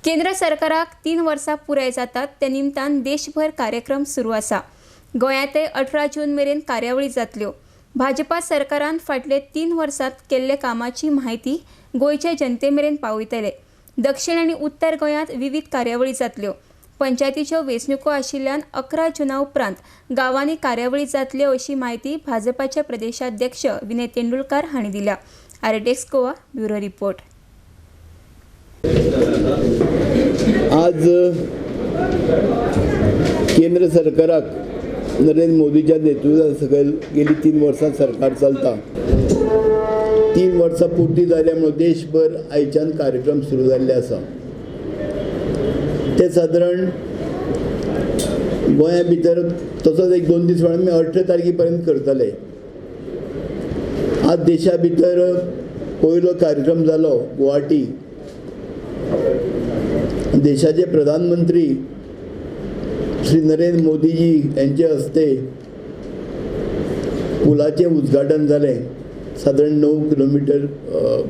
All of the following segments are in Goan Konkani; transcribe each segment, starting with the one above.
केंद्र सरकाराक 3 वर्सां पुराय जातात ते निमतान देशभर कार्यक्रम सुरू आसा. गोंयांतय 18 जून मेरेन कार्यावळी जातल्यो. भाजपा सरकारान फाटले 3 वर्सांत केल्ले कामाची म्हायती गोंयच्या जनते मेरेन पावयतले. दक्षिण आनी उत्तर गोंयांत विविध कार्यावळी जातल्यो. पंचायतीच्यो वेंचणुको आशिल्ल्यान 11 जुना उपरांत गांवांनी कार्यावळी जातल्यो अशी म्हायती भाजपाचे प्रदेशाध्यक्ष विनय तेंडुलकार हांणी दिल्या. RTX Goa bureau report. आज केंद्र सरकाराक नरेंद्र मोदीच्या नेतृत्वात सकयल गेली 3 वर्सां सरकार चलता. 3 वर्सां पूर्ती जाल्या म्हणून देशभर आयच्यान कार्यक्रम सुरू जाल्ले आसा. ते सादारण गोंया भितर तसोच 1-2 दीस आमी 18 तारखे पर्यंत करतले. आज देशा भितर पयलो कार्यक्रम जालो गुवाहाटी. देशाचे प्रधानमंत्री श्री नरेंद्र मोदीजी यांचे हस्ते पुलाचें उद्घाटन जालें. सादारण 9 किलोमिटर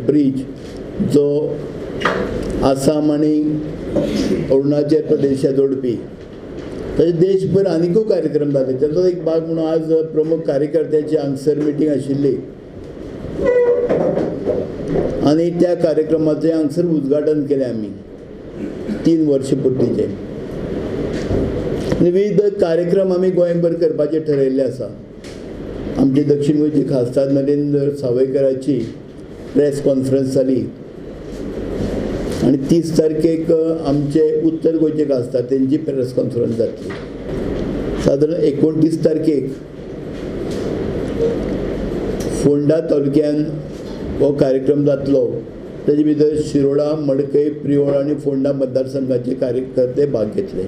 ब्रीज जो आसाम आनी अरुणाचल प्रदेशा जोडपी. तशें देशभर आनिकूय कार्यक्रम जाले. ताचो एक भाग म्हणून आज प्रमुख कार्यकर्त्यांची हांगसर मिटींग आशिल्ली आनी त्या कार्यक्रमाचें हांगसर उद्घाटन केलें आमी 3 वर्स पुर्तीचें. विविध कार्यक्रम आमी गोंयभर करपाचे ठरयल्ले आसा. आमचे दक्षिण गोंयचे खासदार नरेंद्र सावयकराची प्रेस कॉन्फरन्स जाली आनी 30 तारखेक आमचे उत्तर गोंयचे खासदार तेंची प्रेस कॉन्फरन्स जातली. सादारण 29 तारखेक फोंडा तालुक्यान हो कार्यक्रम जातलो. ताजे भितर शिरोडा, मडकय, प्रियोळ आनी फोंडा मतदारसंघाचे कार्यकर्ते भाग घेतले.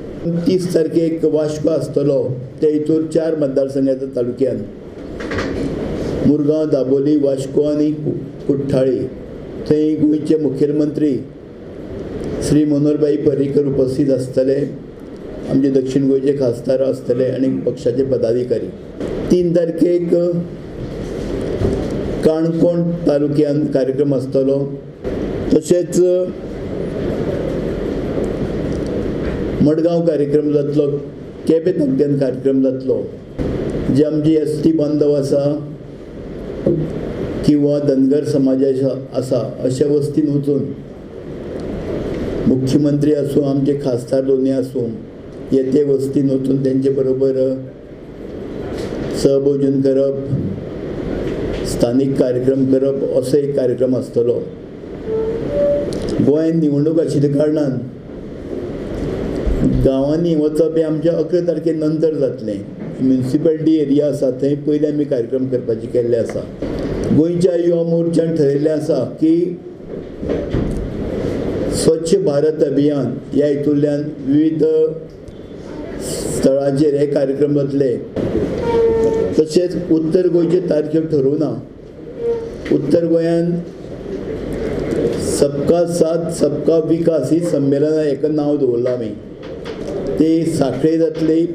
30 तारखेक वास्को आसतलो. ते हितूर 4 मतदारसंघाच्या तालुक्यान मुरगांव, दाबोली, वास्को आनी कुठ्ठाळी थंय गोंयचे मुखेलमंत्री श्री मनोहरभाई पर्रीकर उपस्थित आसतले. आमचे दक्षिण गोंयचे खासदार आसतले आनी पक्षाचे पदाधिकारी. 3 तारखेक काणकोण तालुक्यान कार्यक्रम आसतलो. तशेंच मडगांव कार्यक्रम जातलो, केपें तालुक्यान कार्यक्रम जातलो. जे आमची एस टी बांधव आसा किंवा धनगर समाजा आसा अशा वस्तीन वचून मुख्यमंत्री आसूं, आमचे खासदार दोनूय आसूं, येते वस्तीन वचून तेंचे बरोबर सहभोजन करप, स्थानीक कार्यक्रम करप असो एक कार्यक्रम आसतलो. गोंयांत निवडणूक आशिल्ल्या कारणान गांवांनी वचप हें आमच्या 11 तारखे नंतर जातलें. म्युनिसिपालिटी एरिया आसा थंय पयलीं आमी कार्यक्रम करपाचे केल्ले आसा. गोंयच्या युवा मोर्चान ठरयल्लें आसा की स्वच्छ भारत अभियान ह्या हितूंतल्यान विविध स्थळांचेर हे कार्यक्रम जातले. तशेंच उत्तर गोंयचे तारखे ठरोवना. उत्तर गोंयान सबका साथ सबका विकास ही संमेलनां हेका नांव दवरलां आमी. ते साखळे जातली,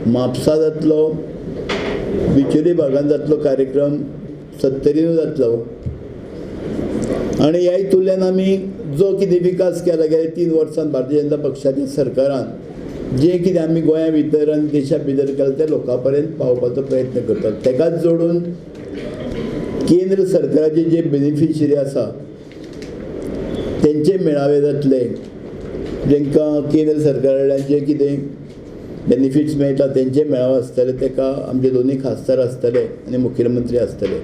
म्हापसा जातलो, बिचोली भागान जातलो कार्यक्रम, सत्तरीनूय जातलो. आनी ह्या हितूंतल्यान आमी जो कितें विकास केला गेल्या 3 वर्सांत भारतीय जनता पक्षाच्या सरकारान जें कितें आमी गोंया भितर आनी देशा भितर केलां तें लोकां पर्यंत पावोवपाचो प्रयत्न करतात. तेकाच जोडून केंद्र सरकाराचे जे बेनिफिशरी आसा तेंचे मेळावे जातले. जेंकां केंद्र सरकारा कडल्यान जे कितें बेनिफिट्स मेळटा तेंचे मेळावे आसतले. तेका आमचे दोनूय खासदार आसतले आनी मुखेलमंत्री आसतले.